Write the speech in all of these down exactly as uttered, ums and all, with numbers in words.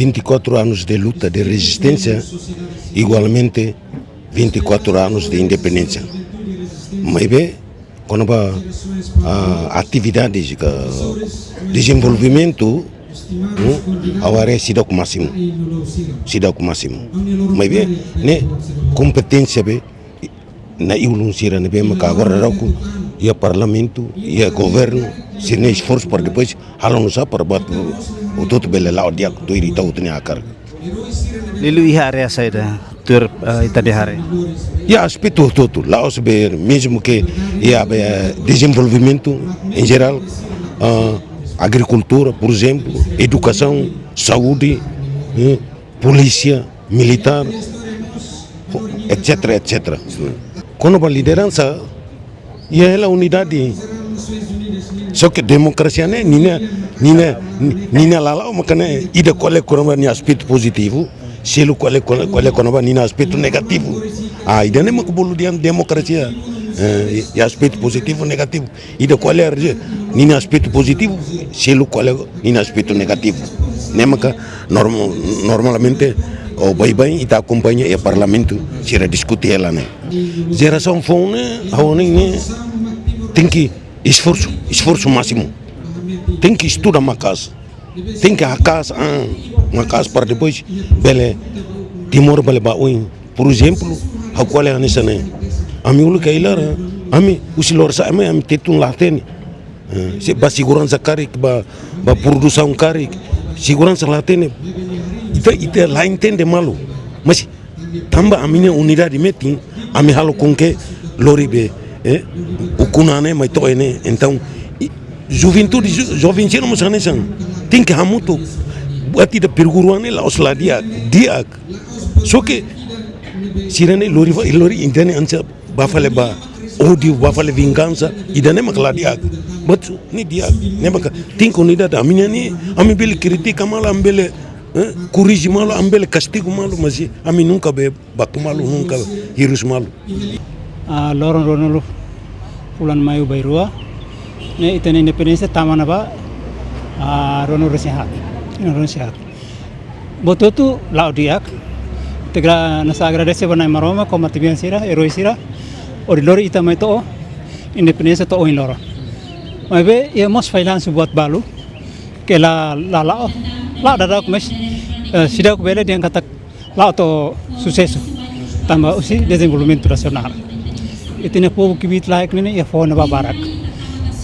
Vinte e quatro anos de luta de resistência, igualmente vinte e quatro anos de independência. Maibé, kona-ba, ah, atividades ka dezenvolvimentu, hmm, ha'u haree seidauk másimu. Seidauk másimu. Maibé, ne'e kompeténsia be, na'i-ulun sira ne'ebé maka agora daudaun iha parlamentu, iha governu, sira-nia esforsu para depois halo nu'usá para buat hotu-hotu bele la'o di'ak tuir ita hotu nia hakarak. Liuliu iha área saida, tuir, eh, ita-nia haree? Iha aspetu hotu-hotu, la'ós be, mezmu ke iha be, eh, dezenvolvimentu em geral, ah, agrikultura, por ezemplu, edukasaun, saúde, eh, polísia, militár, et cetera, et cetera. Kona-ba lideransa, iha hela unidade. Só ke demokrasia ne'e, ninia, ninia, ninia la la'o maka ne'e, ida ko'alia kona-ba nia aspetu pozitivu, selu ko'alia, ko'alia, ko'alia kona-ba ninia aspetu negativu. Ah, ida-ne'e maka bolu dehan demokrasia. Eh, iha aspetu pozitivu, negativu. Ida ko'alia ninia aspetu pozitivu, selu ko'alia ninia aspetu negativu. Ne'e maka norm-, normalmente, ou baibain ita akompaña iha parlamentu, sira diskute hela ne'e. Jerasaun foun ne'e, ha'u hanoin ne'e, tenke esforsu, esforsu másimu. Tenke estuda maka'as. Tenke haka'as an maka'as para depois bele Timor bele ba oin. Por ezemplu, ha'u ko'alia hanesan ne'e. Ami uluk iha ai-laran, ami husi loron sa'e mai ami Tetun la hatene. Eh, se ba seguransa karik, ba, ba produsaun karik, seguransa la hatene. Ita, ita la entende malu. Mas tanba ami-nia unidade metin, ami halo com que lori be, eh, ukun-an ne'e mai to'o iha ne'e. Entaun, i-, juventude, jo-, joven sira mós hanesan, tenke hamutuk. Buat ida perguru-an ne'e la'ós la di'ak, di'ak. Só ke sira-ne'e lori ba, lori ita-nia ansia ba fali ba ódiu, ba fali vingansa, ida-ne'e maka la di'ak. Buat ne'e di'ak, ne'e maka tenke unidade. Ami-nia ne'e, ami bele kritika malu, ami bele, eh, korrije malu, ami bele kastigu malu, mas ami nunka be baku malu, nunka hirus malu. Ah, loron ruanulu fulan Maiu bainrua ne'e ita-nia independénsia tama ona ba, ah, ruanulu-resin-haat. Ruanulu-resin-haat. Buat hotu la'o di'ak. Ita gra-, hanesan agradese ba Na'i Maromak, ho matebian sira, eroi sira, hodi lori ita mai to'o independénsia to'o ohin loron. Maibé iha mós fallansu buat balu ke la, la la'o, la'o daudauk, mas, eh, seidauk bele dehan katak la'o to'o susesu. Tanba husi dezenvolvimentu nasionál. Ita-nia povu kbiit-laek ne'e iha foho ne'ebá barak.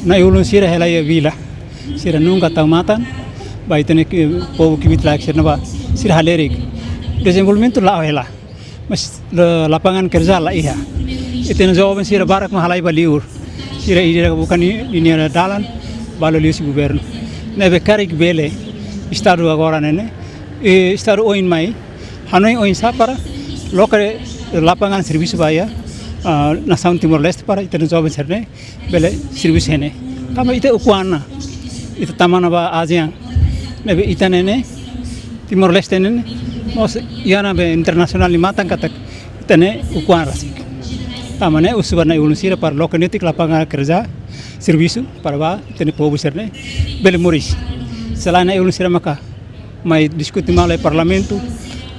Na'i-ulun sira hela iha vila. Sira nunka tau matan ba ita-nia ki-, povu kbiit-laek sira ne'ebá, sira halerik. Dezenvolvimentu la'o hela. Mas la-, lapangan kerja la iha. Ita-nia joven sira barak mak halai ba liur. Sira ida buka ni-, ninia dalan, balu liuhusi governu. Ne'ebé karik bele Estadu agora ne'e, eh, Estadu oin mai, hanoin oinsá para loke lapangan servisu ba iha, ah, nasaun Timor-Leste para ita-nia joven sira-ne'e bele servisu iha ne'e. Tanba ita ukun-an, ita tama ona ba ASEAN. Ne'ebé ita ne'e, Timor-Leste ne'e, mós iha ne'ebé internasionál nia matan katak ita ne'e ukun-an rasik. Tanba ne'e husu ba na'i-ulun sira para loke netik lapangan kerja, servisu para ba ita-nia povu sira-ne'e bele moris. Selae na'i-ulun sira maka mai diskute malu iha parlamentu,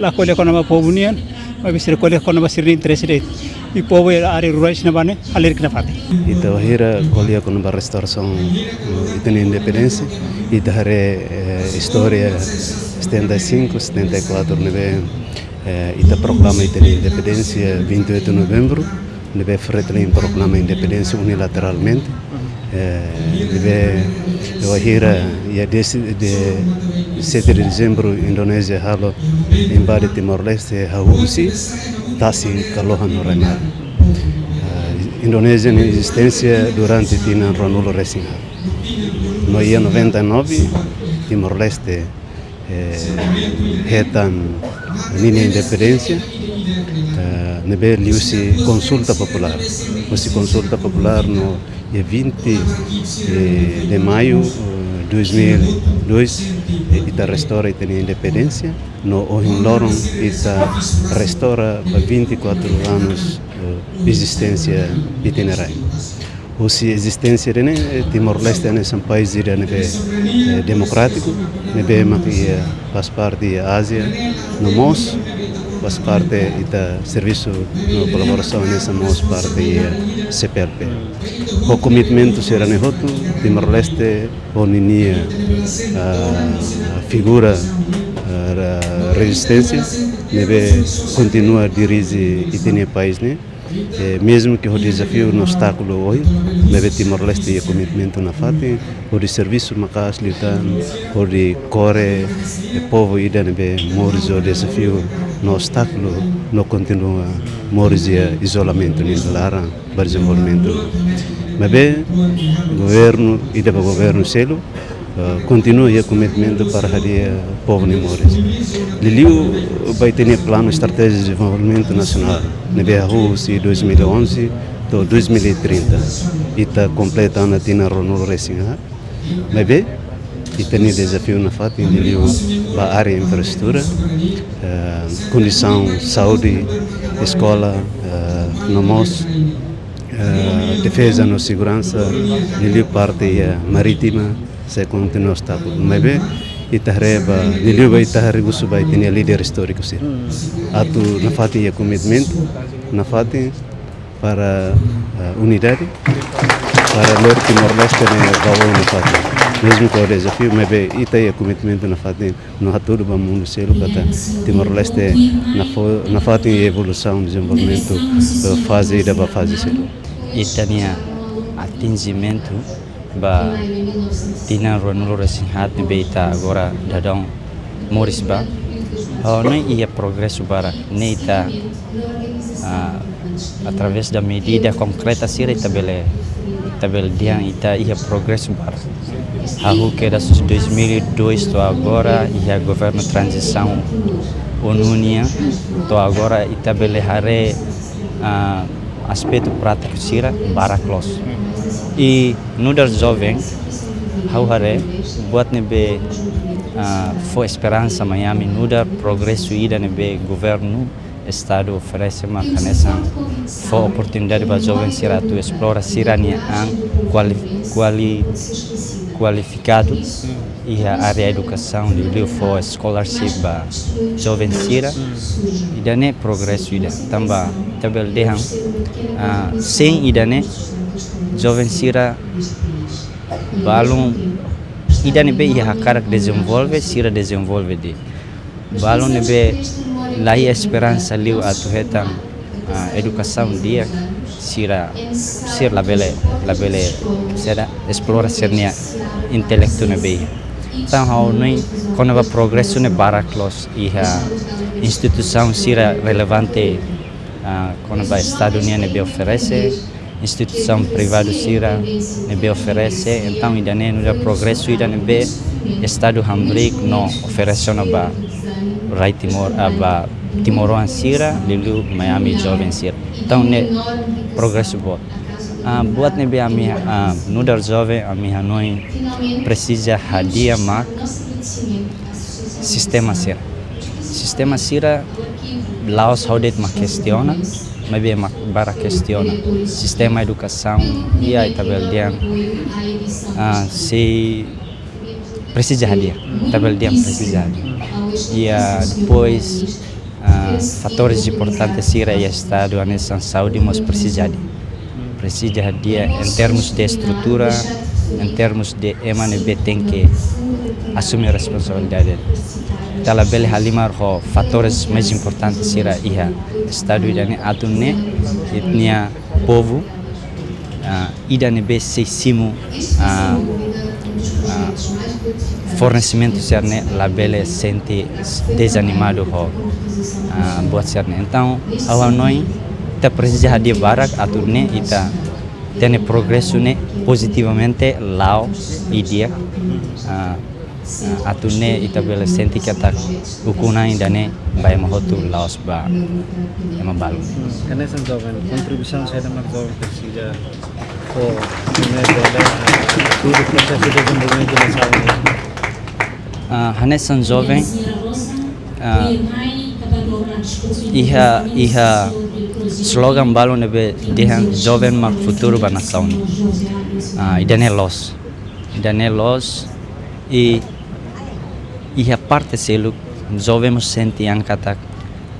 la ko'alia kona-ba povu nian, maibé sira ko'alia kona-ba sira-nia interese de'it. I povu iha área rurais ne'ebá ne'e halerik nafatin. Ita wainhira ko'alia kona-ba restaurasaun, eh, ita-nia independénsia, ita haree, eh, istória setenta e cinco, setenta e quatro ne'ebé, eh, ita proklama ita-nia independénsia vinte e oito de novembro, ne'ebé Fretilin proklama independénsia unilateralmente. Eh, ne'ebé wainhira iha dez, de sete de dezembro, Indonézia halo invade Timor-Leste, hahú husi tasi, kalohan no rai-maran. Eh, Indonézia nia ezisténsia durante tinan ruanulu-resin-haat. No iha noventa e nove, Timor-Leste eh, hetan ninia independénsia, eh, ne'ebé liuhusi konsulta populár. Husi konsulta populár no iha vinte, eh, de maio, eh, dois mil e dois, eh, ita restaura ita-nia independénsia, no ohin loron ita restaura ba vinte e quatro anos, eh, ezisténsia ita-nia rai. Husi ezisténsia ida-ne'e, eh, Timor-Leste hanesan país ida ne'ebé, eh, demokrátiku, ne'ebé mak iha faz parte iha Ázia, no mós faz parte ita servisu no kolaborasaun hanesan mós parte iha C P L P. Ho komitmentu sira-ne'e hotu, Timor-Leste ho ninia, ah, figura, ah, rezisténsia, ne'ebé kontinua dirije ita-nia país ne'e. Eh, mezmu ke ho dezafiu no obstákulu ohin, maibé Timor-Leste iha komitmentu nafatin, hodi servisu maka'as liután, hodi kore, eh, povu ida ne'ebé moris ho dezafiu no obstákulu, no kontinua moris iha izolamentu nia laran ba dezenvolvimentu. Maibé governu ida ba governu seluk, eh, kontinua iha komitmentu para hadi'a povu nia moris. Liuliu ba ita-nia Planu Estratéjia de Desenvolvimento Nacional, ne'ebé hahú husi dois mil e onze to'o dois mil e trinta. Ita kompleta ona tinan ruanulu-resin-haat. Maibé ita-nia dezafiu nafatin liuliu ba área infraestrutura, eh, kondisaun saúde, eskola, eh, no mós, eh, defeza no seguransa, liuliu parte, eh, marítima, sei kontinua obstákulu. Maibé ita haree ba, liuliu ba ita haree husu ba ita-nia líder istóriku sira. Atu nafatin iha komitmentu, nafatin para, eh, unidade, para lori Timor-Leste ne'e ba oin nafatin. Mezmu ho dezafiu, maibé ita iha komitmentu nafatin, no hatudu ba mundu seluk katak Timor-Leste nafo-, nafatin iha evolusaun, dezenvolvimentu, eh, faze ida ba faze seluk. Ita-nia atinjimentu ba tinan ruanulu-resin-haat ne'ebé ita agora dadaun moris ba. Ha'u hanoin iha progresu barak, ne'e ita, ah, através da medida konkreta sira ita bele, ita bele dehan ita iha progresu barak. Hahú kedas husi dois mil e dois to'o agora, iha governu tranzisaun ONU nian, to'o agora ita bele haree, ah, aspetu prátiku sira barak loos. I nu'udar joven, ha'u haree buat ne'ebé, ah, fó esperansa mai ami nu'udar progresu ida ne'ebé governu, estadu oferese mak hanesan fó oportunidade ba joven sira atu esplora sira-nia an kuali-, kuali-, kualifikadu iha área edukasaun, liuliu fó scholarship ba joven sira. Ida-ne'e progresu ida. Tanba ita bele dehan, ah, sein ida-ne'e joven sira balun ida ne'ebé iha hakarak dezenvolve, sira dezenvolve de'it. Balun ne'ebé la iha esperansa liu atu hetan, ah, edukasaun di'ak, sira, sira labele, labele saida, esplora sira-nia intelektu ne'ebé iha. Entaun ha'u hanoin kona-ba progresu ne'e barak loos iha instituisaun sira relevante, ah, kona-ba estadu nian ne'ebé oferese, instituisaun privadu sira ne'ebé oferese. Entaun ida-ne'e nu'udar progresu ida ne'ebé estadu hamriik no oferese ona ba rai Timor, ah, ba timoroan sira, liuliu mai ami joven sira. Entaun ne'e progresu boot. Ah, buat ne'ebé ami, ah, nu'udar joven ami hanoin presiza hadi'a mak sistema sira. Sistema sira la'ós ha'u de'it mak kestiona, maibé mak barak kestiona. Sistema edukasaun, iha ita bele dehan, ah, sei presiza hadi'a, ita bele dehan presiza hadi'a. Iha depois, ah, fatores importantes sira iha estadu hanesan saúde mós presiza hadi'a. Presiza hadi'a em termos de estrutura, em termos de ema ne'ebé tenke asume responsabilidade. Ita labele halimar ho fatores mais importantes sira iha estadu ida-ne'e atu nune'e ita-nia povu, ah, ida ne'ebé sei simu, ah, ah, fornesimentu sira-ne'e labele sente dezanimadu ho, ah, buat sira-ne'e. Entaun ha'u hanoin ita presiza hadi'a barak atu nune'e ita hatene progresu ne'e pozitivamente, la'o, i di'ak, ah, ah, atu nune'e ita bele sente katak ukun-an ida-ne'e ba ema hotu, la'ós ba ema balun. Hanesan joven, kontribuisaun saida mak joven presiza fó, nune'e bele, ah, hatudu prosesu dezenvolvimentu nasaun nian? Ah, hanesan joven, ah, iha, iha slogan balu ne'ebé dehan joven mak futuru ba nasaun. Ah, ida-ne'e loos. Ida-ne'e loos i iha parte seluk joven mós sente an katak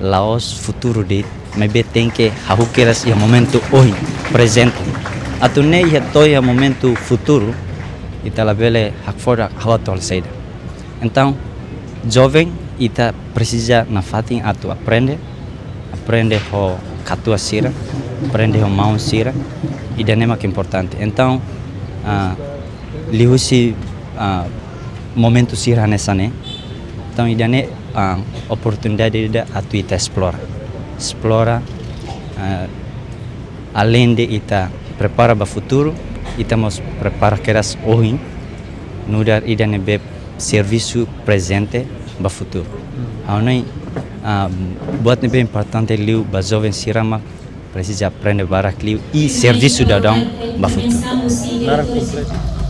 la'ós futuru de'it, maibé tenke hahú kedas iha momentu ohin, prezente. Atu nune'e iha to'o iha momentu futuru, ita labele hakfodak ha'u atu halo saida. Entaun, joven ita presiza nafatin atu aprende, aprende ho katuas sira, aprende ho maun sira, ida-ne'e mak importante. Entaun, ah, liuhusi, ah, momentu sira hanesan ne'e, entaun ida-ne'e, ah, oportunidade ida atu ita esplora. Esplora, ah, aleinde ita prepara ba futuru, ita mós prepara kedas ohin, nu'udar ida ne'ebé servisu prezente ba futuru. Ha'u hanoin, ah, buat ne'ebé importante liu ba joven sira mak presiza aprende barak liu i servisu daudaun ba futuru. Naran kompletu.